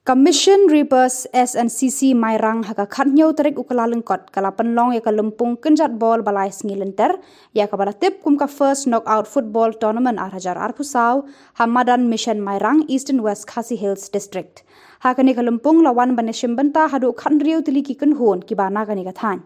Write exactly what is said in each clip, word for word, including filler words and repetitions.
Ka Mission Reapers S N C C Mairang ha ka khathynñiew tarik u Kyllalyngkot ka la pynlong ïa ka lympung kynjat bol ba lai sngi lynter, ïa kaba la tip kum ka First Knockout Football Tournament ar hajar arphew saw, ha madan Mission Mairang, Eastern West Khasi Hills District. Ha kane ka lympung la wan ban ïashim bynta haduh khathynriew tylli ki kynhun kiba na kane ka thaiñ.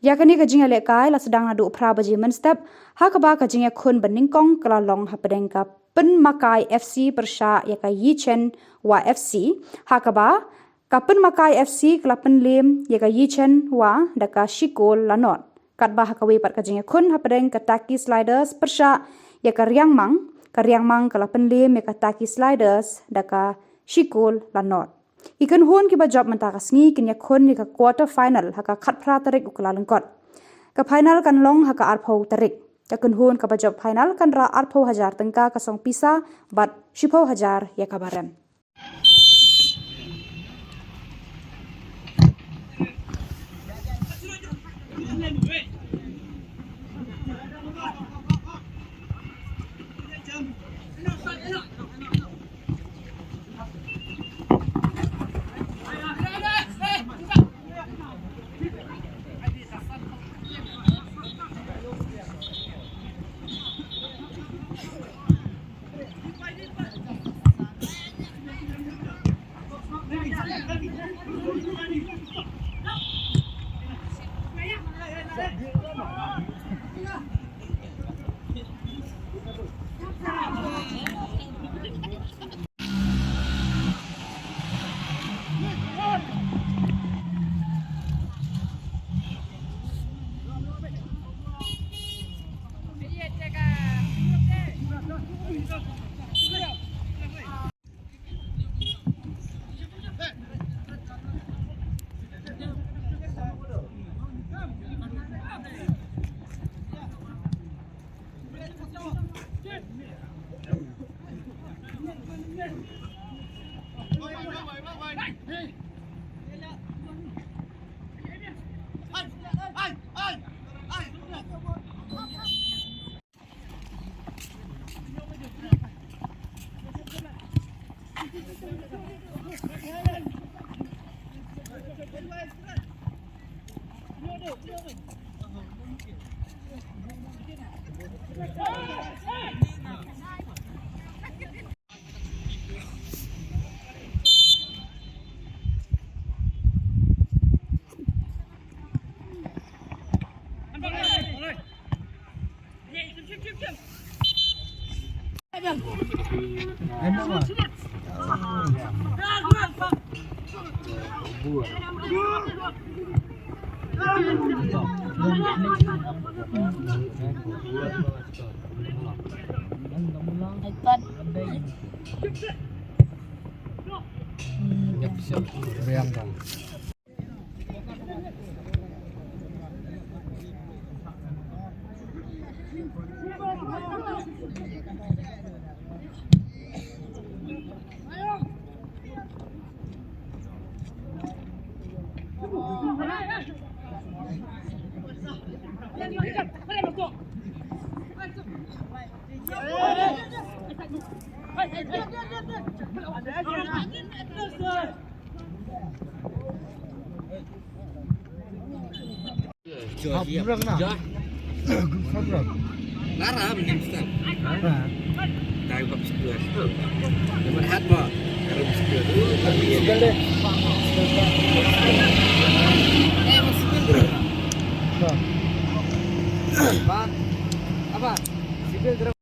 Ïa kane ka jingïalehkai la sdang naduh phra baje mynstep, ha kaba ka jingïakhun banyngkong ka la long hapdeng ka Pynmakai F C pyrshah ïa ka Yichen Wa F C, ha kaba ka Pynmakai F C ka la pynliem ïa ka Yichen Wa da ka shi kol la nod. Katba ha kawei pat ka jingïakhun hapdeng ka Taki Sliders pyrshah ïa ka Riangmang, ka Riangmang ka la pynliem ïa ka Taki Sliders da ka shi kol la nod. Ki kynhun kiba jop mynta ka sngi kin ïakhun ïa ka quarter final ha ka khatphra tarik u Kyllalyngkot. Ka final kan long ha ka arphew tarik. Ka kynhun kaba jop final kan rah arphew hajar tyngka ka song pisa bad shiphew hajar ïa kaba rem. Hap murang na. Nara benim stan. Dai bab sebelas. Dapat hat ba. Harum sebelas. Sibil deh. Eh, mas sibil deh. Apa? Apa? Sibil deh.